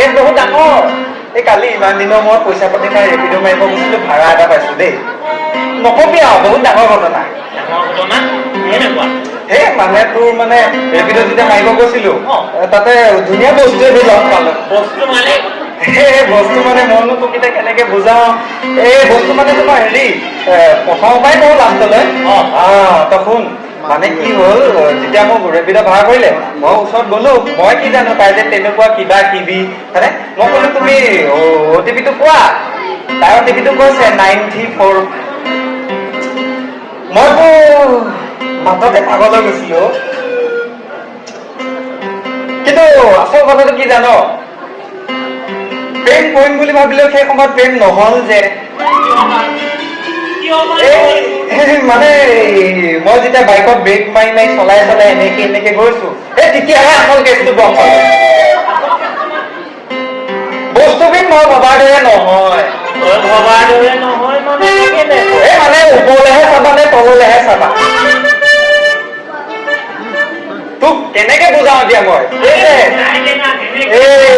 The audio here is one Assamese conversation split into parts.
কেছ বহুত ডাঙৰ। এই কালি ইমান দিনৰ মূৰত পইচা পাতি খাই ৰেপিডো মাৰিব গৈছিলো, ভাড়া এটা পাইছো দেই। নকবি আৰু, বহুত ডাঙৰ ঘটনা। ডাঙৰ ঘটনা কেনেকুৱা? সেই মানে তোৰ মানে ৰেপিডো যেতিয়া মাৰিব গৈছিলো, তাতে ধুনীয়া বস্তু এবিধ লগ পালো। বস্তু মানে? এই বস্তু মানে মইনো তোক এতিয়া কেনেকে বুজাও। এই বস্তু মানে তোমাৰ হেৰি, প্ৰথমৰ পৰাই কওঁ লাষ্টলৈ। তই শুন, মানে কি হ'ল, যেতিয়া মোক ৰেপিডো ভাড়া কৰিলে, মই ওচৰত গলো। মই কি জানো তাই যে তেনেকুৱা কিবা কিবি। মানে মই ক'লো, তুমি অ' টি পিটো কোৱা। তাই অ' টি পিটো কৈছে 9 3 4। মইতো বাটতে পাগল হৈ গৈছিলো। কিন্তু আচল কথাটো কি জান, প্ৰেম কৰিম বুলি ভাবিলেও সেই সময়ত প্ৰেম নহল যে। কিয়? এই মানে মই যেতিয়া বাইকত ব্ৰেক মাৰি মাৰি চলাই চলাই এনেকে এনেকে গৈছো, এই তেতিয়াহে আচল কেছটো গম পালো। বস্তুবিধ মই ভবাৰ দৰে নহয়। তই ভবাৰ দৰে নহয় মানে কেনেকুৱা? এই মানে ওপৰলেহে চাবা নে তললেহে চাবা? তোক কেনেকে বুজাও এতিয়া মই। এই যে এই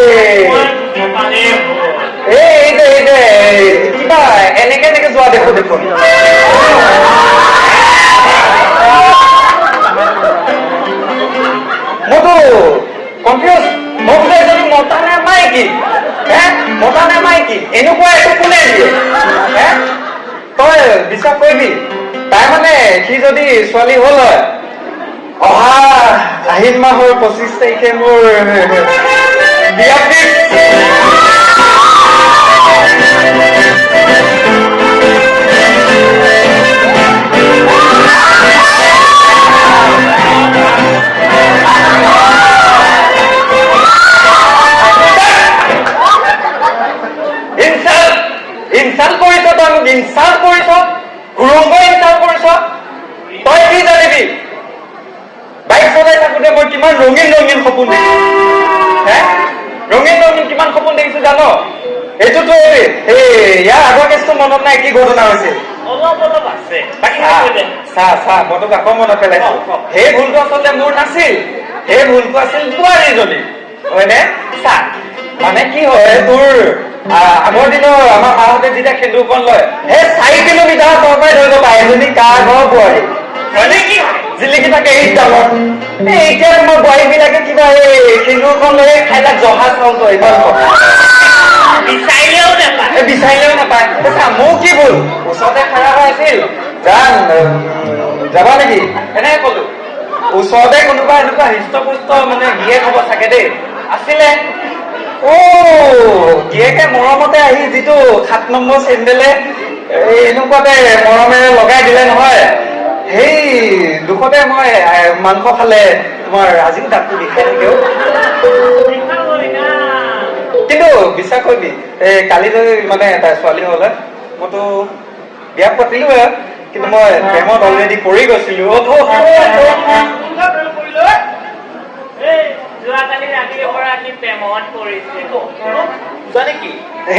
এই যে এই যে কিবা এনেকে এনেকে যোৱা দেখো দেখোন। মইতো কনফিউজ। মই বোলো এজনী মতা নে মাইকী? হে, মতা নে মাইকী? এনেকুৱা এইটো কোনে দিয়ে? হে, তই বিশ্বাস কৰিবি, তাই মানে সি যদি ছোৱালী হ'ল হয়, অহা আহিন মাহৰ 25 তাৰিখে মোৰ বিয়া ফিক্স। ইনচাল্ট, ইনচাল্ট কৰিছ তই মোক, ইনচাল্ট কৰিছ, সুৰংগ ইনচাল্ট কৰিছ। তই কি জানিবি বাইক চলাই থাকোতে মই কিমান ৰঙীন ৰঙীন সপোন দেখিছো। হে, ৰঙীন ৰঙীন কিমান সপোন দেখিছো জান? এইটোতো এই ইয়াৰ আগৰ কেছটো মনত নাই কি ঘটনা হৈছিল? অলপ অলপ আছে, বাকী চা চা, মই তোক আকৌ মনত পেলাইছো। সেই ভুলটো আচলতে মোৰ নাছিল, সেই ভুলটো আছিল বোৱাৰীজনী, হয়নে? চা, মানে কি হয় তোৰ, আগৰ দিনৰ আমাৰ মাহঁতে যেতিয়া সেন্দুৰকণ লয়, সেই 4 কিলোমিটাৰ আঁতৰৰ পৰাই ধৰিব পাৰে এজনী কাৰ ঘৰৰ বোৱাৰী, হয়নে? কি জিলিকি থাকে এই ডালত। এই এতিয়া তোমাৰ বোৱাৰী বিলাকে কিবা এই সেন্দুৰকণ লৈ খাইলাক জহা চাউলটো ইমান বিচাৰিলেও নাপায়। বিচাৰিলেও নাপায়। চা, মোৰ কি ভুল, ওচৰতে খাৰা হৈ আছিল, যাম যাবা নেকি এনেকে কলো। ওচৰতে কোনোবা এনেকুৱা হৃষ্টপুষ্ট মানে গিয়েক হ'ব চাগে দেই, আছিলে। অ গিয়েকে মৰমতে আহি যিটো 7 নম্বৰ চেণ্ডেলে এনেকুৱাতে মৰমেৰে লগাই দিলে নহয়, সেই দুখতে মই মাংস খালে তোমাৰ আজিও দাঁতটো বিষাই থাকেও। কিন্তু বিশ্বাস কৰিবি, এই কালি যদি মানে তাই ছোৱালী হলে মইতো বিয়া পাতিলো, কিন্তু মই প্ৰেমত অলৰেডি পৰি গৈছিলো।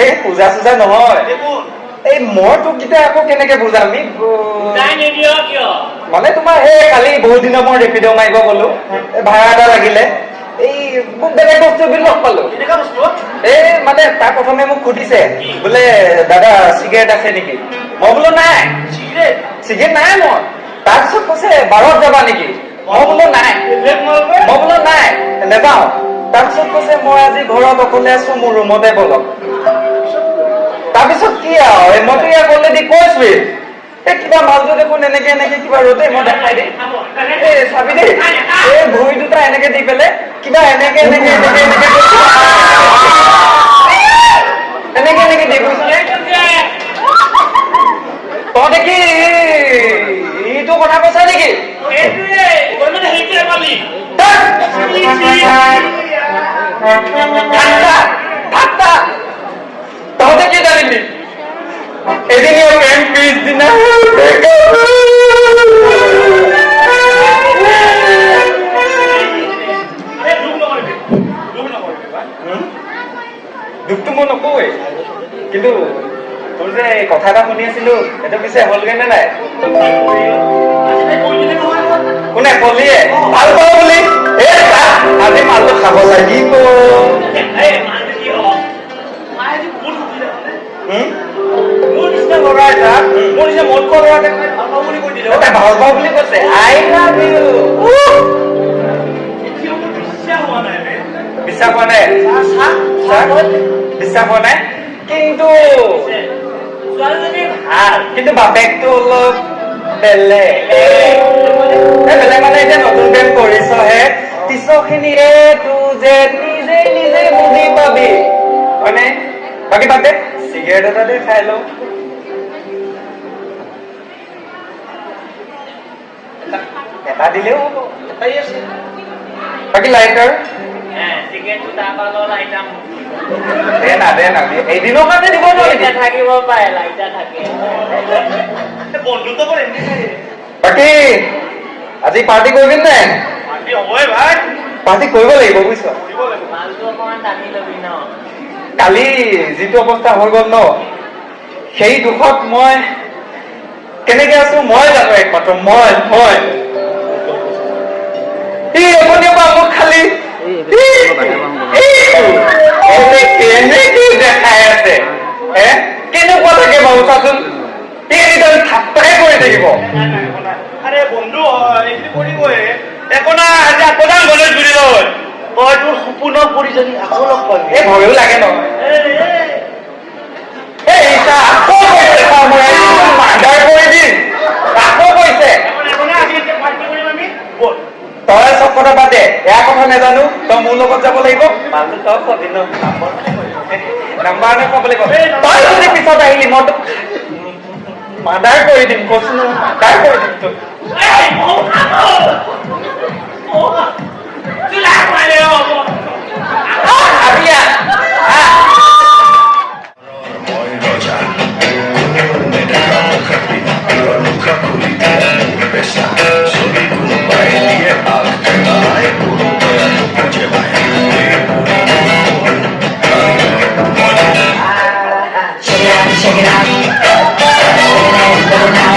এই পূজা চূজা নহয়, এই মই তোক এতিয়া আকৌ কেনেকে বুজাম? মানে তোমাৰ এই কালি বহুত দিনৰ মই ৰেপিডো মাৰিব গলো, ভাড়া এটা লাগিলে, এই বেলেগ বস্তু এবিধ লগ পালো। এই মানে তাৰ প্ৰথমে মোক সুধিছে, বোলে দাদা চিগাৰেট আছে নেকি? মই বোলো নাই, চিগাৰেট নাই মোৰ। তাৰপিছত কৈছে বাৰত যাবা নেকি? মই বোলো নাই, মই বোলো নাই নাযাওঁ। তাৰপিছত কৈছে মই আজি ঘৰত অকলে আছো, মোৰ ৰুমতে বলক। তাৰপিছত কি আৰু, মইতো ইয়াক অলৰেডি কৈছোৱেই, এই কিবা মালটো দেখোন এনেকে এনেকে কিবা ৰ'দে, মই দেখাই দিম, এই চাবি দেই, এই ভৰি দুটা এনেকে দি পেলাই কিবা এনেকে এনেকে এনেকে এনেকে এনেকে এনেকে দি বুজিছনে? তহঁতে কি এইটো কথা কৈছা নেকি? তহঁতে কি জানিবি, এদিনীয়া প্ৰেম পিছদিনা দুখটো মই নকওঁৱেই, কিন্তু তোৰ যে কথা এটা শুনি আছিলো, সেইটো পিছে হ'লগে নে নাই? কোনে কলিয়ে ভাল পাওঁ বুলি? এই আজি মালটো খাব লাগিব। মোৰ নিচিনা ল'ৰা এটা, মোৰ নিচিনা মদ খোৱা ল'ৰা এটাক ভাল পাওঁ বুলি কৈ দিলে। তাই ভাল পাওঁ বুলি কৈছে, I love you. এতিয়াও মোৰ বিশ্বাস হোৱা নাই বে। বিশ্বাস হোৱা নাই? চা, চা। বিশ্বাস হোৱা নাই, কিন্তু ছোৱালীজনী ভাল। কিন্তু বাপেকটো অলপ বেলেগ। এই বেলেগ মানে এতিয়া নতুন প্ৰেম কৰিছহে, পিছৰখিনি এ টু জেড নিজে নিজে বুজি পাবি, হয়নে? বাকী বাদ দে, চিগাৰেট এটা দে, খাই লওঁ। এটা দিলেও হ'ব। এটাই আছে। বাকী লাইটাৰ? চিগাৰেটটো তাৰপৰা ল, লাইটাৰ দে না, দে না, এদিনৰ কাৰণে দিব নোৱাৰি? থাকিব পাৰে, লাইটাৰ থাকে। বন্ধুত্ব বৰ এনে। বাকী আজি পাৰ্টি কৰিবি নাই? পাৰ্টি হ'বই ভাই। পাৰ্টি কৰিব লাগিব, বুজিছ? কৰিব লাগিব। মালটো অকণমান টানি ল'বি ন। কালি যিটো অৱস্থা হৈ গ'ল ন, সেই দুখত মই কেনেকে আছো মই জানো, একমাত্ৰ মই। মই ই এজনীৰ পৰা মোক খালি কেনেকে দেখাই আছে, হে কেনেকুৱা থাকে বাৰু চাচোন, ই এনিটাইম ঠাট্টাই কৰি থাকিব। আৰে বন্ধু হয়, এইখিনি কৰিবই। একো নাই, আজি আকৌ যাম গণেশগুৰিলৈ। তই তোৰ সপোনৰ পৰিজনী আকৌ লগ পাবি। এই ভয়ো লাগে নহয়। এই ইছা আকৌ কৈছে, মই মাৰ্ডাৰ কৰি দিম, আকৌ কৈছে। একো নাই, আজি এতিয়া পাৰ্টি কৰিম আমি, ব'ল। তই চব কথা বাদ দে, এয়া কথা নাজানো, তই মোৰ লগত যাব লাগিব। মালটো তই কবি ন, নাম্বাৰ নে ক'ব লাগিব। তই যদি পিছত আহিলি মই তোক মাৰ্ডাৰ কৰি দিম, কৈছো নহয়, মাৰ্ডাৰ কৰি দিম তোক। এই, ময়ো খাম। চুলা খুৱালে হ'ব। আহ, আবি আহ, আহ। মই ৰজা, কোনেও নেদেখা মুখাপি মুখা খুলি দিয়া মোৰ পেচা। যদি কোনোবাই দিয়ে আগ ঠেলাই, কোনোবাই নুবুজে ভাই, এই বুঢ়ী মোৰ। Check it out, check it out. Check it out, go now.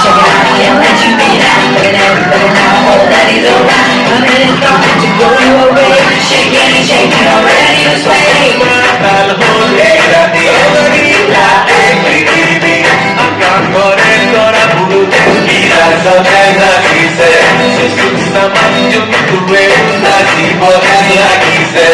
Check it out, can't let you be down. Look at that, look at now, all that is around. I'm in it, to go you away. Shaking and shaking, already to sway. মাতাল হলে রাতি এই পৃথিৱী, আকাশৰে তৰাবোৰ বিৰাজতে লাগিছে, জোৎস্না জোনটোৱে নাচিব যেন লাগিছে।